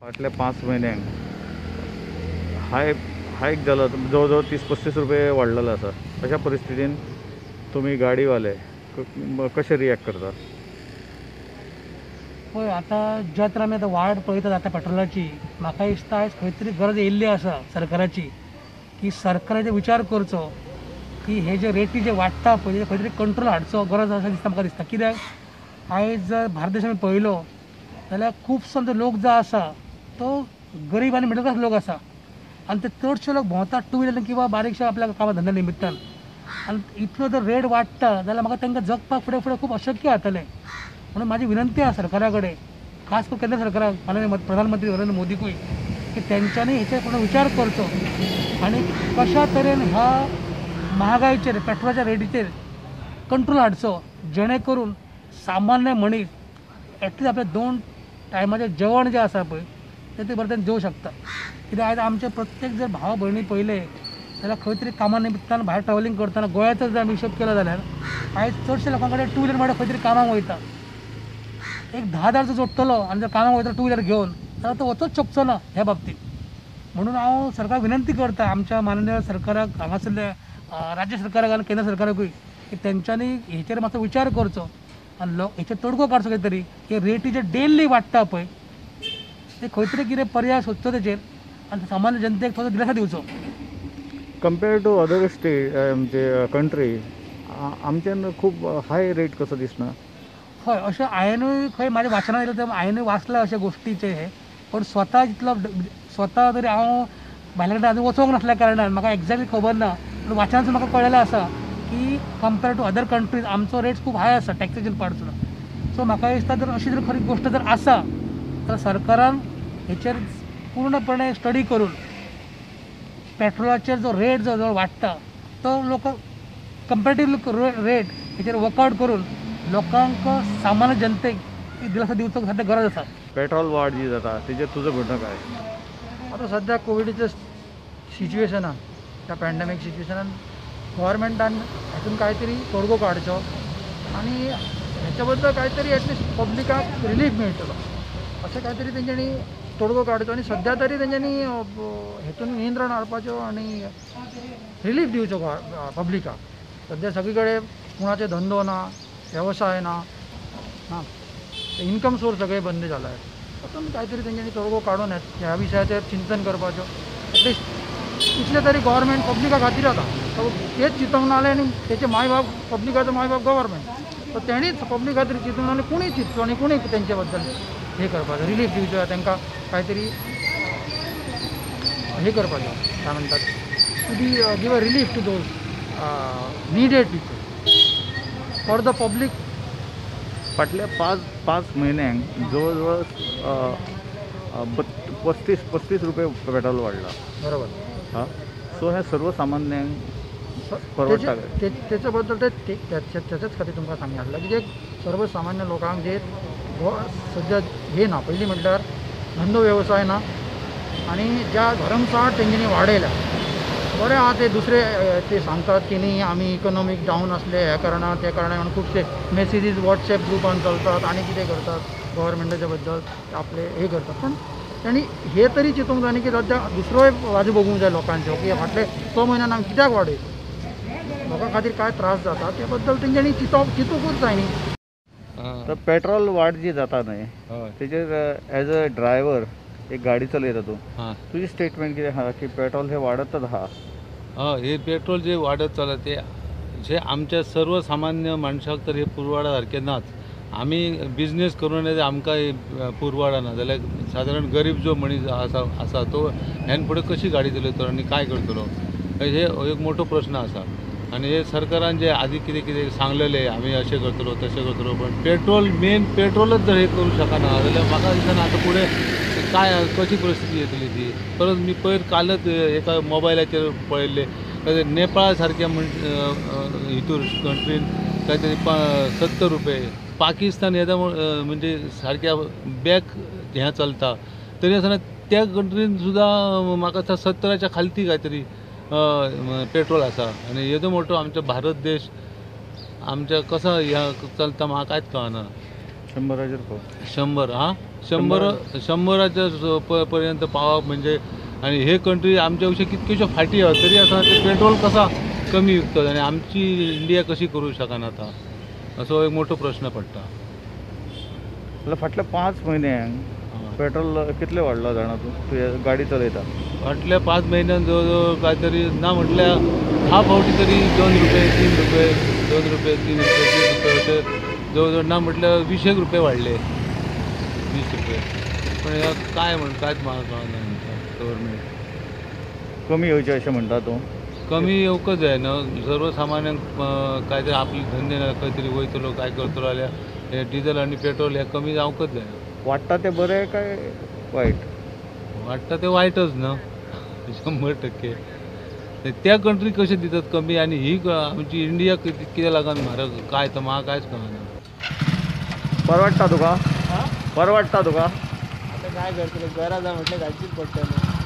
फाटल्या 5 म्हयन्यांक हायक जाला, जवळ जवळ 30-35 रुपये वाडलेलो आसा. अशा परिस्थितीन तुमी गाडीवाले कशे रिएक्ट करता? पळय आतां ज्या तरेन आमी आतां वाड पळयतात आतां पेट्रोलाची, म्हाका दिसता आयज खंय तरी गरज येयल्ली आसा सरकाराची की सरकाराचे विचार करचो की हे जे रेटी जे वाडटा पळय खंय तरी कंट्रोल हाडचो गरज आसा दिसता म्हाका दिसता. कित्याक आयज जर भारत देशान पळयलो जाल्यार खुबसो आमचो लोक जो आसा तो गरीब आनी मिडल क्लास लोक आसा आनी ते चडशे लोक भोंवतात टू व्हिलर किंवा बारीकशा आपल्या कामा धंद्या निमित्तान, आनी इतलो जर रेट वाडटा जाल्यार म्हाका तांकां जगपाक फुडें फुडें खूब अशक्य जातलें. म्हणून म्हाजी विनंती आसा सरकारा कडेन, खास करून केंद्र सरकाराक, माननीय प्रधानमंत्री नरेंद्र मोदीकूय, की तेंच्यांनी हेचेर पूर्ण विचार करचो आनी कशा तरेन ह्या महागाईचेर पेट्रोलाच्या रेटीचेर कंट्रोल हाडचो, जेणे करून सामान्य मनीस एटलीस्ट आपल्या 2 टायमाचें जेवण जें आसा पळय तें बरें तरेन जेवंक शकता. कित्याक आयज आमचे प्रत्येक जर भाव भयणी पळयले जाल्यार खंय तरी कामा निमित्तान भायर ट्रॅव्हलिंग करतना गोंयाचो जर आमी हिशोब केलो जाल्यार आयज चडशे लोकां कडेन टू व्हिलर म्हळ्यार खंय तरी कामाक वयता. एक 10,000 जो जोडटलो आनी जर कामाक वयता टू व्हिलर घेवन जाल्यार तो वचूंक शकचो ना ह्या बाबतींत. म्हणून हांव सरकाराक विनंती करता, आमच्या माननीय सरकाराक, हांगासरल्या राज्य सरकाराक आनी केंद्र सरकाराकूय, की तेंच्यांनी हेचेर मातसो विचार करचो आनी लोक हेचेर तोडगो काडचो कितें तरी की रेटी जे डेली वाडटा पळय ते खंय तरी कितें पर्याय सोदचो तेचेर आनी सामान्य जनतेक थोडो दिलासा दिवचो. कम्पेअर टू अदर स्टेट म्हणजे कंट्री आमच्यान खूब हाय रेट कसो दिसना. हय, अशें हांवेनूय खंय म्हाज्या वाचनान येयलें तर हांवेनूय वाचलां अशे गोश्टीचें हें, पूण स्वता जितलो स्वता तरी हांव भायल्या कडेन आजून वचोंक नासल्या कारणान म्हाका एग्जॅक्टली खबर ना, पूण वाचनान म्हाका कळ्ळेलें आसा की कम्पेअर टू अदर कंट्रीज आमचो रेट खूब हाय आसा टॅक्सेशन पार्ट सुद्दां. सो म्हाका दिसता जर अशी जर खरी गोश्ट जर आसा तर सरकारान हेचेर पूर्णपणे स्टडी करून पेट्रोलाचेर जो रेट जो वाडटा तो लोक कंपेरेटिवली रेट हेचेर वर्कआवट करून लोकांक सामान्य जनतेक दिलासा दिवचो सद्या गरज आसा. पेट्रोल वाड जी जाता तेजेर तुजो म्हणणें काय? आतां सद्या कोविडीच्या सिच्युएशनान, त्या पॅन्डेमीक सिच्युएशनान गव्हर्मेंटान हातून कांय तरी तोडगो काडचो आनी हेच्या बद्दल कांय तरी एटलिस्ट पब्लिकाक रिलीफ मेळटलो अशें कांय तरी तेंच्यांनी तोडगो काडचो आनी सद्या तरी तेंच्यांनी हेतून नियंत्रण हाडपाच्यो आनी रिलीफ दिवचो पब्लिकाक. सद्या सगळी कडेन कोणाचे धंदो ना, वेवसाय ना, ना इन्कम सोर्स सगळे बंद जाला. तातूंत कांय तरी तेंच्यांनी तोडगो काडून ह्या विशयाचेर चिंतन करपाच्यो. एटलिस्ट इतलें तरी गव्हर्मेंट पब्लिका खातीर आतां तेच चिंतूंक ना जालें आनी तेचे माय बाप पब्लिकाचो माय बाप गव्हर्मेंट, सो तेणीच पब्लिका खातीर चिंतूंक ना जाल्यार कोणूय चिंतचो आनी कोणूय तेंचे बद्दल हें करपाचो, रिलीफ दिवचो तांकां कांय तरी हें करपाचो, काय म्हणटात, to be give a relief to those needed people for the public. फाटल्या 5 म्हयन्यांक जवळ जवळ 35 रुपये पेट्रोल वाडला. बरोबर. हां, सो हें सर्वसामान्यांक परवडटा काय? तेच्या बद्दल तेच्याच खातीर तुमकां सांगूंक हाडलां की जे सर्वसामान्य लोकांक जे सद्या हें ना, पयलीं म्हटल्यार धंदो वेवसाय ना आनी ज्या धर्मसाट तेंच्यांनी वाडयल्या. बरें आहा ते दुसरे ते सांगतात की न्ही आमी इकॉनॉमीक डावन आसले ह्या कारणान त्या कारणान म्हणून खुबशे मॅसेजीस वॉट्सएप ग्रुपान चलतात आनी कितें करतात गव्हर्मेंटाच्या बद्दल आपले हे करतात, पूण तांणी हे तरी चिंतूंक जाय न्ही की सद्या दुसरोय बाजू बघूंक जाय लोकांच्यो की फाटले 6 म्हयन्यान आमी कित्याक वाडयलो, लोकां खातीर काय त्रास जाता ते बद्दल तेंच्यांनी चिंतूंकूच जाय न्ही. तर पेट्रोल वाड जी जाता न्हय तेजेर एज अ ड्रायव्हर एक गाडी चलयता तूं, तुजी स्टेटमेंट कितें आहा की पेट्रोल हे वाडतच आहा? हय, हे पेट्रोल जे वाडत चला ते जे आमच्या सर्वसामान्य मनशाक तर हे पुरवडा सारकें नाच. आमी बिजनेस करून आमकां पुरवडना जाल्यार सादारण गरीब जो मनीस आसा आसा तो ह्यान फुडें कशी गाडी चलयतलो आनी काय करतलो हे एक मोठो प्रश्न आसा. आनी हे सरकारान जे आदी कितें कितें सांगलेलें आमी अशें करतलो तशें करतलो, पण पेट्रोल मेन पेट्रोलच जर हे करूं शकना जाल्यार म्हाका दिसना आतां फुडें काय कशी परिस्थिती येतली ती. परत मी पयर कालच एका मोबायलाचेर पळयल्लें नेपाळ सारक्या हितूर कंट्रीन काय तरी 70 रुपये, पाकिस्तान येदा म्हणजे सारक्या बॅक हें चलता तरी आसतना त्या कंट्रीन सुद्दां म्हाका 70च्या खालती काय तरी पेट्रोल आसा. आनी येदो मोठो आमचो भारत देश आमच्या कसो ह्या चलता म्हाका कांयच कळना. 100 पाव 100 हां 100 पर्यंत पावप म्हणजे. आनी हे कंट्री आमच्या पेक्षा कितक्योश्यो फाटी आहा तरी आसा ते पेट्रोल कसा कमी विकतात आनी आमची इंडिया कशी करूं शकना आतां, असो एक मोठो प्रश्न पडटा. जाल्यार फाटल्या 5 म्हयन्यांक पेट्रोल कितलें वाडलां जाणा तूं, तुवें गाडी चलयता? फाटल्या 5 म्हयन्यान जवळ जवळ काय तरी ना म्हटल्यार 10 फावटी तरी 2 रुपये 3 रुपये 2 रुपये 3 रुपये 3 रुपये अशे जवळ जवळ ना म्हटल्यार 20 रुपये वाडले, 20 रुपये. पण ह्या काय म्हण कांयच म्हाका कळना गव्हर्मेंट कमी येवचें अशें म्हणटा तूं? कमी येवकच जाय न्हू, सर्वसामान्यांक काय तरी आपले धंदे ना खंय तरी वयतलो काय करतलो जाल्यार हे डिजल आनी पेट्रोल हे कमी जावंकच जाय. वाडटा तें बरें काय वायट? वाडटा तें वायटच न्हू 100%. त्या कंट्री कशें दितात कमी आनी ही आमची इंडिया कित्याक लागून म्हारग काय तर म्हाका कांयच कळना. परवडटा तुका? परवडटा तुका? आतां काय करतले, गरज आहा म्हटल्यार घालचीच पडटलें.